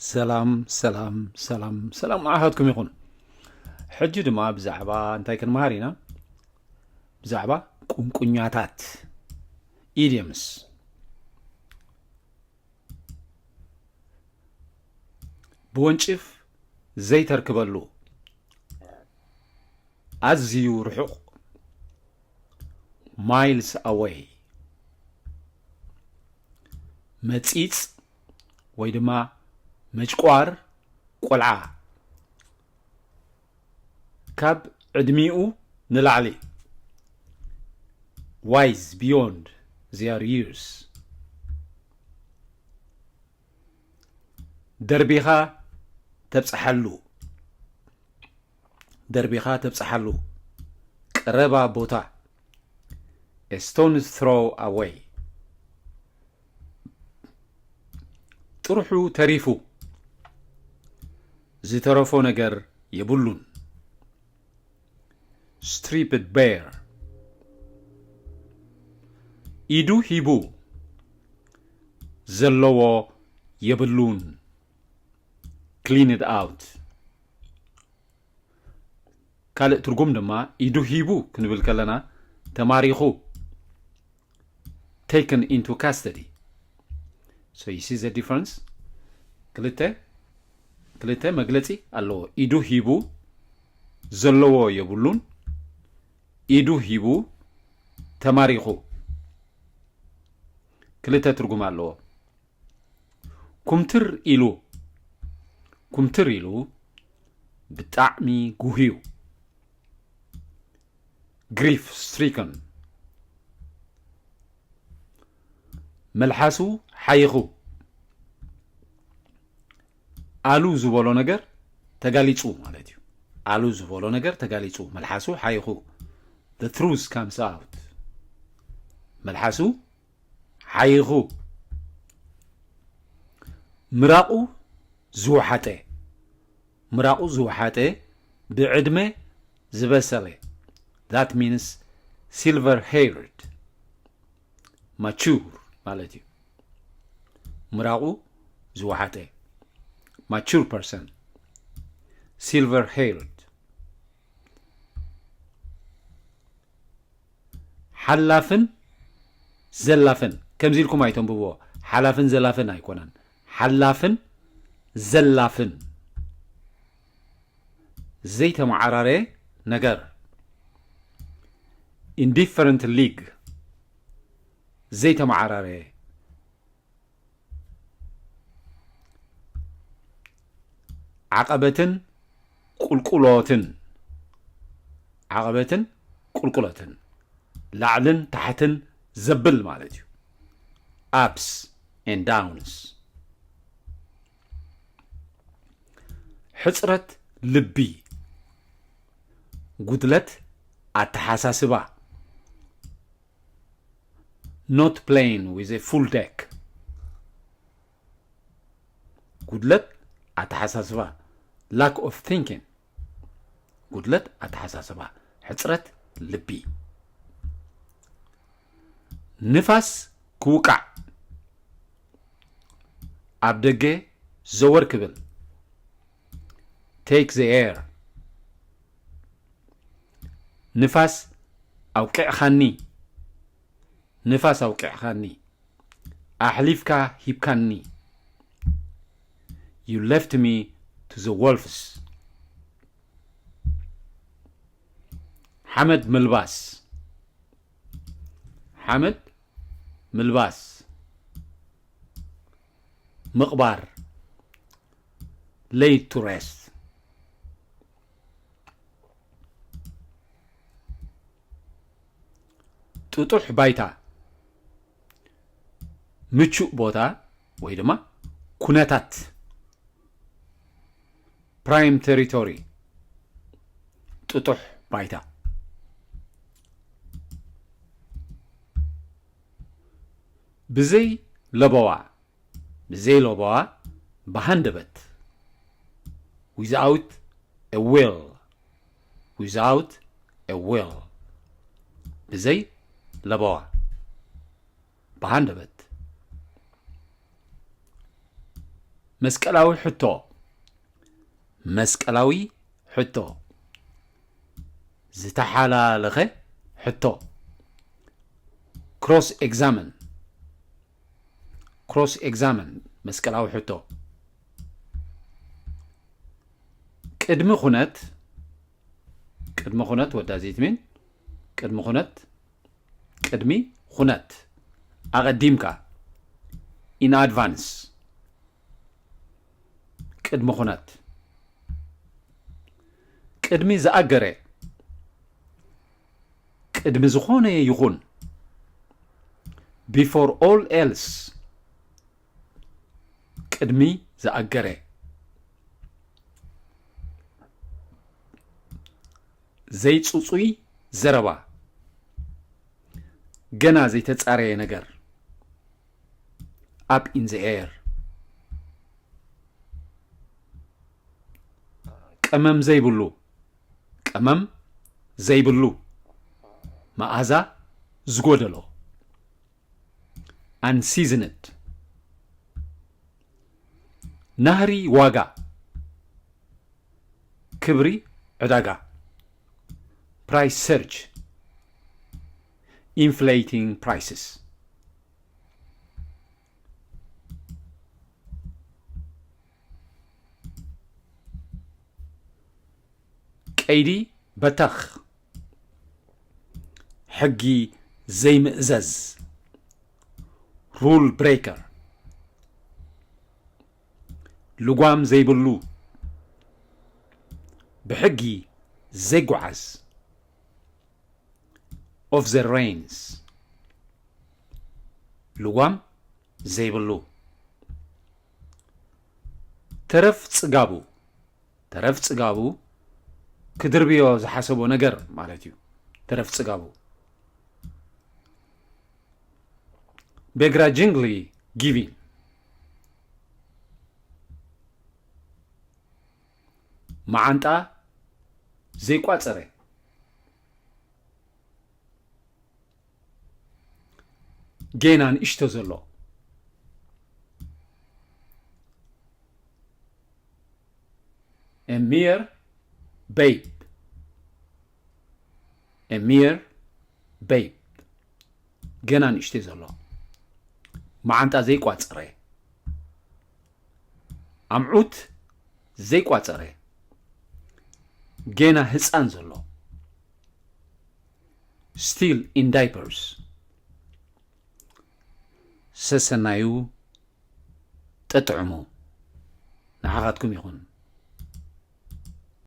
ሰላም ሰላም ሰላም ሰላም ንዓኻትኩም ይኹን። ሕጂ ድማ ብዛዕባ እንታይ ክንመሃር ኢና? ብዛዕባ ቁንቁኛታት፣ ኢዲየምስ። ብወንጭፍ ዘይተርክበሉ፣ ኣዝዩ ርሑቕ፣ miles away። መጺጽ ወይ ድማ መጭቋር ቆልዓ፣ ካብ ዕድሚኡ ንላዕሊ፣ wise beyond their years። ደርቢኻ ተብጽሓሉ፣ ደርቢኻ ተብጽሓሉ ቀረባ ቦታ፣ a stone's throw away። ጥርሑ ተሪፉ፣ ዝተረፎ ነገር የብሉን። Stripped bare። ኢዱ ሂቡ፣ ዘለዎ የብሉን። Cleaned out። ካልእ ትርጉም ድማ ኢዱ ሂቡ ክንብል ከለና ተማሪኹ፣ taken into custody። So you see the difference? ክልተ ክልተ መግለጺ ኣለዎ። ኢዱ ሂቡ፣ ዘለዎ የብሉን። ኢዱ ሂቡ፣ ተማሪኹ። ክልተ ትርጉም ኣለዎ። ኩምትር ኢሉ፣ ኩምትር ኢሉ፣ ብጣዕሚ ጉህዩ፣ grief stricken። መልሓሱ ሓይኹ፣ ኣሉ ዝበሎ ነገር ተጋሊጹ ማለት እዩ። ኣሉ ዝበሎ ነገር ተጋሊጹ፣ መልሓሱ ሓይኹ፣ the truth comes out። መልሓሱ ሓይኹ። ምራቑ ዝወሓጠ፣ ምራቑ ዝወሓጠ፣ ብዕድመ ዝበሰለ፣ that means silver haired፣ mature ማለት እዩ። ምራቑ ዝወሓጠ፣ mature person፣ silver haired። ሓላፍን ዘላፍን፣ ከምዚ ኢልኩም ኣይተንብብዎ። ሓላፍን ዘላፍን ኣይኮነን። ሓላፍን ዘላፍን። ዘይተመዓራረየ ነገር። Indifferent league። ዘይተመዓራረየ። ዓቐበትን ቁልቁሎትን። ዓቐበትን ቁልቁሎትን። ላዕልን ታሕትን ዘብል ማለት እዩ። Ups and downs። ሕጽረት ልቢ። ጉድለት ኣተሓሳስባ። Not playing with a full deck። ጉድለት ኣተሓሳስባ፣ lack of thinking። ጉድለት ኣተሓሳስባ፣ ሕጽረት ልቢ። ንፋስ ክውቃዕ፣ ኣብ ደገ ዘወር ክብል፣ take the air። ንፋስ ኣውቂዕኻኒ፣ ንፋስ ኣውቂዕኻኒ፣ ኣሕሊፍካ ሂብካኒ። You left me to the wolves። ሓመድ ምልባስ፣ ሓመድ ምልባስ፣ ምቕባር፣ laid to rest። ጥጡሕ ባይታ፣ ምቹእ ቦታ ወይ ድማ ኩነታት፣ prime territory፣ ጥጡሕ ባይታ። ብዘይ ለበዋ፣ ብዘይ ለበዋ፣ ብሃንደበት፣ without a will፣ without a will፣ ብዘይ ለበዋ፣ ብሃንደበት። መስቀላዊ ሕቶ። መስቀላዊ ሕቶ። ዝተሓላለኸ ሕቶ። ክሮስ ኤግዛምን። ክሮስ ኤግዛምን። መስቀላዊ ሕቶ። ቅድሚ ኩነት። ቅድሚ ኩነት። ወዳ ዘይትሜን። ቅድሚ ኩነት። ቅድሚ ኩነት። ኣቐዲምካ። In advance። ቅድሚ ኩነት። ቅድሚ ዝኣገረ። ቅድሚ ዝኾነ ይኹን። Before all else። ቅድሚ ዝኣገረ። ዘይጽጹይ ዘረባ። ገና ዘይተጻረየ ነገር። Up in the air። ቀመም ዘይብሉ። ቀመም ዘይብሉ። መኣዛ ዝጎደሎ። Unseasoned። ናህሪ ዋጋ። ክብሪ ዕዳጋ። Price surge። Inflating prices። ቀይዲ በተኽ። ሕጊ ዘይምእዘዝ። Rule breaker። ልጓም ዘይብሉ። ብሕጊ ዘይጓዓዝ። Of the reins። ልጓም ዘይብሉ። ተረፍ ጽጋቡ። ተረፍ ጽጋቡ ክድርብዮ ዝሓሰቦ ነገር ማለት እዩ። ተረፍ ጽጋቡ። Begrudgingly giving። መዓንጣ ዘይቋጸረ። ጌና ንእሽቶ ዘሎ። A mere babe። A mere babe። ገና ንእሽተይ ዘሎ። መዓንጣ ዘይቋጸረ። ኣምዑት ዘይቋጸረ። ጌና ህጻን ዘሎ። Still in diapers። ሰሰናዩ ጠጥዕሙ። ንዓኻትኩም ይኹን።